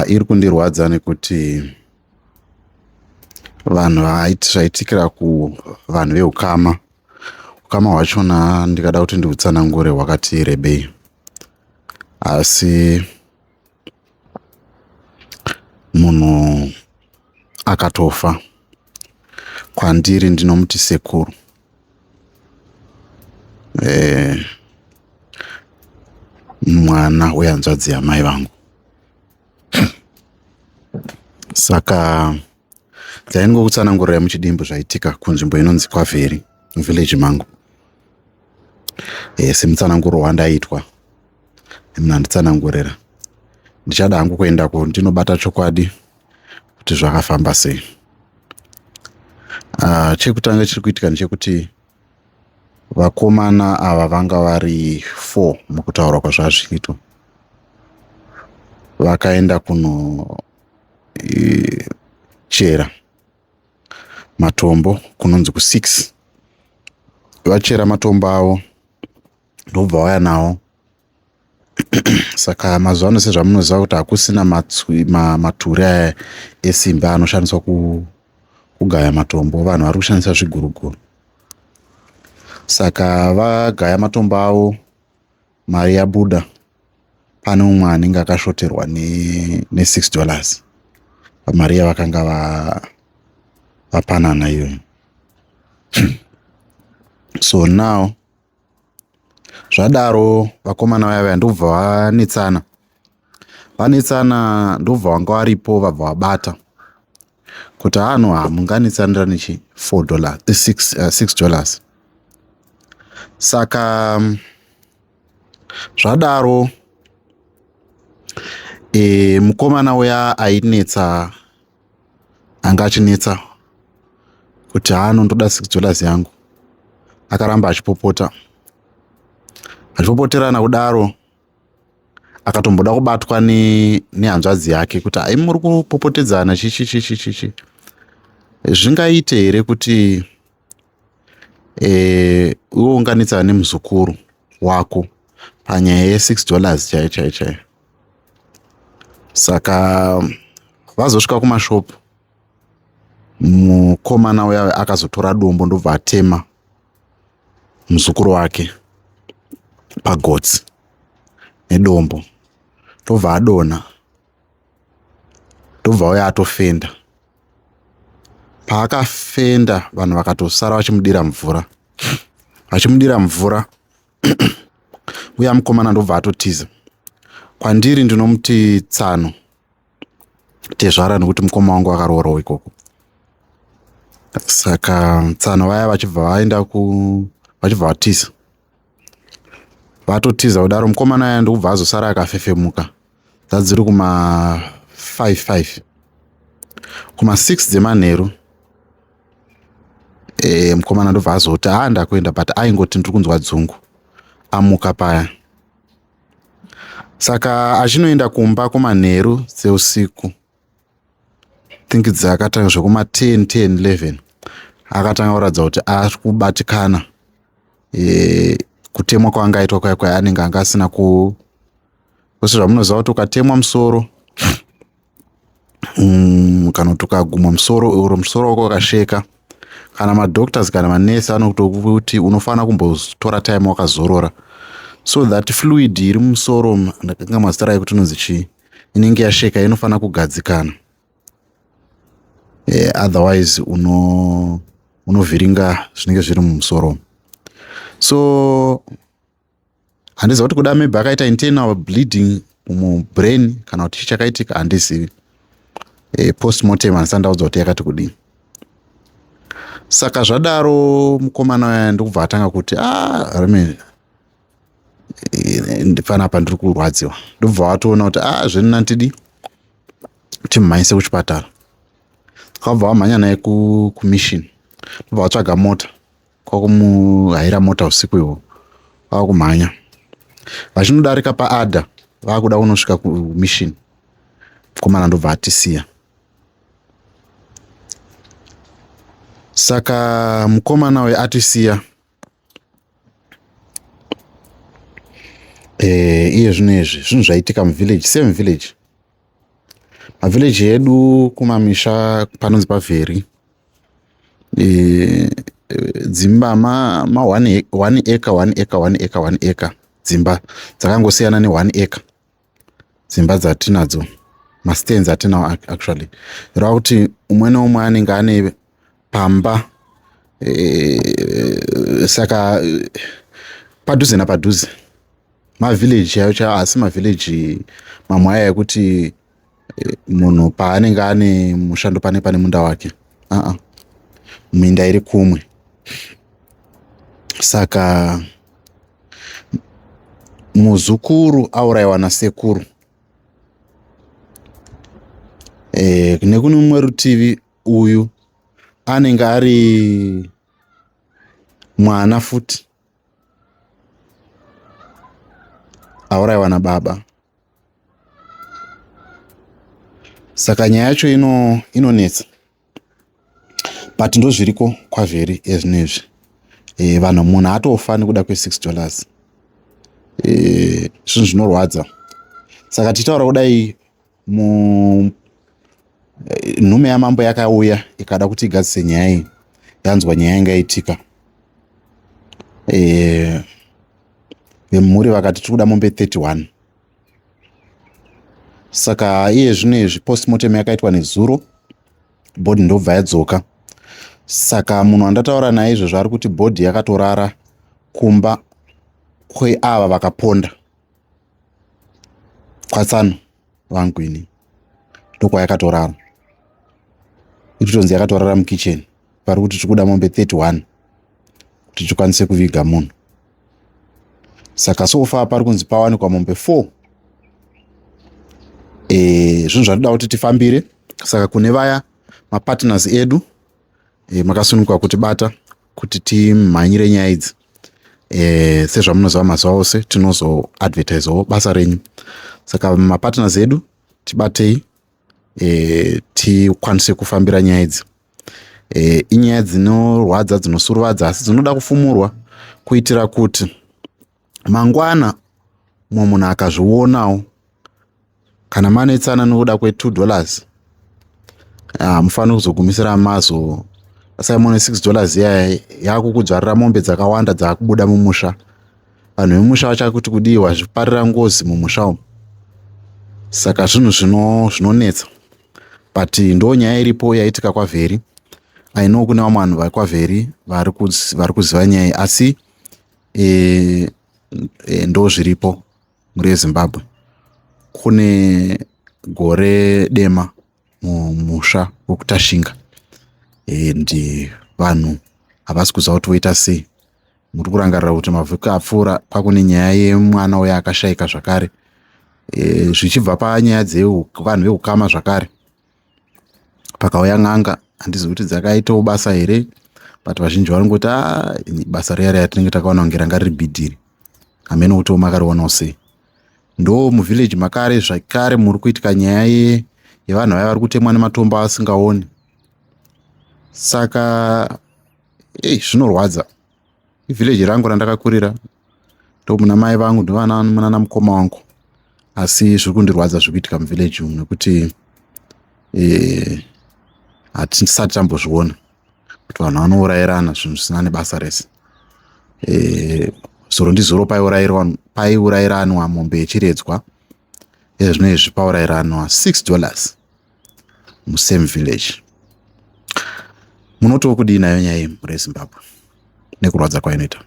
Iri kundirwadza nekuti vanhu zvaitikira kuvanhu veukama. Ukama hwachona ndikada kuti ndihutsanangure hwakati rebei. Asi munhu akatofa kwandiri ndinomuti sekuru. Mwana wehanzvadzi yamai vangu. Saka dzaingokutsanangurirai muchidimbu zvaitika kunzvimbo inonzi kwaVheri muvillage mangu. Semutsananguro wandaitwa nemunhu anditsanangurira. Ndichada hangu kuendako ndinobata chokwadi kuti zvakafamba sei. Chekutanga chiri kuitika ndechekuti vakomana ava vanga vari 4 mukutaura kwazvazviitwa. Vakaenda kunochera matombo kunonzi ku6. Vachera matombo avo ndobva vauya nawo. Saka mazuva ano sezvamunoziva kuti hakusina maturi aya esimbi anoshandiswa kugaya matombo. Vanhu vari kushandisa zviguruguru. Saka vagaya matombo avo mari yabuda pane umwe anenge akashoterwa ne6 dollars pamari yavakanga vapanana iyoyo. So now zvadaro vakomana vaya vaya ndobva vanetsana. Vanetsana ndobva vanga varipo vabva vabata kuti haano hamunganetsanira nechi 4 dollars, 6 dollars. Saka zvadaro mukomana uya ainetsa anga achinetsa kuti haano ndoda 6 dollars yangu, akaramba achipopota achipopoterana kudaro. Akatomboda kubatwa nehanzvadzi yake kuti hai muri kupopotedzana chichi chichi chichi, zvingaite here kuti iwe unganetsana nemuzukuru wako panyaya ye6 dollars chaiyo chaiyo chaiyo. Saka vazosvika kumashopu, mukomana uya akazotora dombo ndobva atema muzukuru wake pagotsi nedombo, ndobva adonha, ndobva uya atofenda. Paakafenda vanhu vakatosara vachimudira mvura, vachimudira mvura uya mukomana ndobva atotiza. Kwandiri ndinomuti tsano tezvara nekuti mukoma wangu akaroorawo ikoko. Saka tsano vaya vachibva vaenda vachibva vatiza. Vatotiza kudaro mukomana uya ndokubva azosara akafefemuka. Dzadziri kuma 5 5 kuma 6 dzemanheru. Mukomana ndobva azoti haa ndakuenda, but aingoti ndiri kunzwa dzungu. Amuka paya. Saka achinoenda kumba kumanheru dzeusiku, think dzakatanga zvekuma 10 10 11, akatanga kuratidza kuti ari kubatikana. Kutemwa kwaanga aitwa kwaya kwaya anenge anga asina ku kwese zvamunoziva kuti ukatemwa musoro kana kuti ukagumwa musoro uro musoro wako wakasheka, kana madoctors kana manesi anotokuti unofanira kumbotora time wakazorora so that fluid iri mumusoro, ndakanga mazita rayo kuti inonzi chii, inenge yasheka inofanira kugadzikana. Otherwise unovhiringa zvinenge zviri mumusoro. So handiziva kuti kuda maybe akaita internal bleeding mubrain kana kuti chii chakaitika, handizivi. Postmortem handisati ndaudzwa kuti yakati kudini. Saka zvadaro mukomana uya ndokubva atanga kuti rume panapa ndiri kurwadziwa. Ndobva vatoona kuti zvino nandidi timumhanyise kuchipatara. Vakabva vamhanya naye kumission, ndobva vatsvaga mota kwakumuhaira mota usiku ihwohwo, vakumhanya vachinodarika paadha vakuda kunosvika kumission, mukomana ndobva atisiya. Saka mukomana uyu atisiya, iye zvino izvi zvinhu zvaitika muvillage, same village. Mavillage edu kumamisha panonzi pavheri e, dzimba ma, ma one, one acre one acre one acre one acre dzimba dzakangosiyana ne one acre dzimba dzatinadzo mastands atinawo actually reva kuti umwe neumwe anenge ane pamba e, saka padhuze napadhuze mavillage chaiyo chaiyo asi mavillage mamwe aya ekuti eh, munhu paanenge ane mushando pane pane munda wake aa minda iri kumwe saka muzukuru aurayiwa nasekuru e, nekune mumwe rutivi uyu anenge ari mwana futi aurayiwa nababa saka nyaya yacho ino inonetsa but ndozviriko kwavheri ezvino izvi e, vanhu munhu atofa nekuda kwe6 dollars e, zvinhu zvinorwadza saka tichitaura kudai mu e, nhume yamambo yakauya ikada kuti igadzise nyaya iyi yanzwa nyaya yanga itika e, vemhuri vakati tiri kuda mombe 31 saka iye zvino izvi postmortem yakaitwa nezuro bhodhi ndobva yadzoka saka munhu wandataura naye izvozvo ari kuti bhodhi yakatorara kumba kweava vakaponda kwatsano vangu ini ndokwayakatorara ikutonzi yakatorara mukitchen pari kuti tiri kuda mombe 31 kuti tikwanise kuviga munhu saka so far pari kunzi pawanikwa mombe 4 e, zvinhu zvatinoda kuti tifambire saka kune vaya mapartners edu e, makasununguka kutibata kuti timhanyire nyaya idzi e, sezvamunoziva mazuva ose tinozoadvertisewo basa renyu saka mapartners edu tibatei e, tikwanise kufambira nyaya idzi e, inyaya dzinorwadza dzinosuruvadza asi dzinoda kufumurwa kuitira kuti mangwana mumwe munhu akazvionawo kana manetsana nokuda kwe2 dollars hamufaniri ah, kuzogumisira mazo simon 6 dollars iya yakukudzvarira mombe dzakawanda dzakubuda mumusha vanhu vemusha vachakuti kudii wazviparira ngozi mumusha umu saka zvinhu zvinonetsa but ndo nyaya iripo yaitika kwavheri i know kune vamwe vanhu vari kwavheri vari kuziva nyaya asi e, e, ndo zviripo mhuri yezimbabwe kune gore dema mumusha wekutashinga and vanhu havasi kuziva kuti voita sei muri kurangarira kuti mavhiki apfuura kwakune nyaya yemwana uya akashaika zvakare e, zvichibva panyaya dzevanhu veukama zvakare pakauya n'anga handizivi kuti dzakaitawo basa here but vazhinji vanongoti a ah, basa riya riya tinenge takaona kunge ranga riri bhidhiri hameno kuti omakarionawo sei ndo muvillage makare zvakare muri kuitika nyaya yevanhu vaya vari kutemwa nematombo asingaoni saka ei zvinorwadza ivillage rangu randakakurira ndomuna mai vangu ndovana munana mukoma wangu asi zviri kundirwadza zviri kuitika muvillage umu nekuti eh, hatisati tambozviona kuti vanhu vanourayirana zvinhu zvisina nebasa rese eh, zuro ndizuro paiurayiranwa mombe yechiredzwa ezvino izvi paurayiranwa 6 dollars musame village munotiwo kudii nayo nyaya iyi mhuri yezimbabwe nekurwadza kwainoita.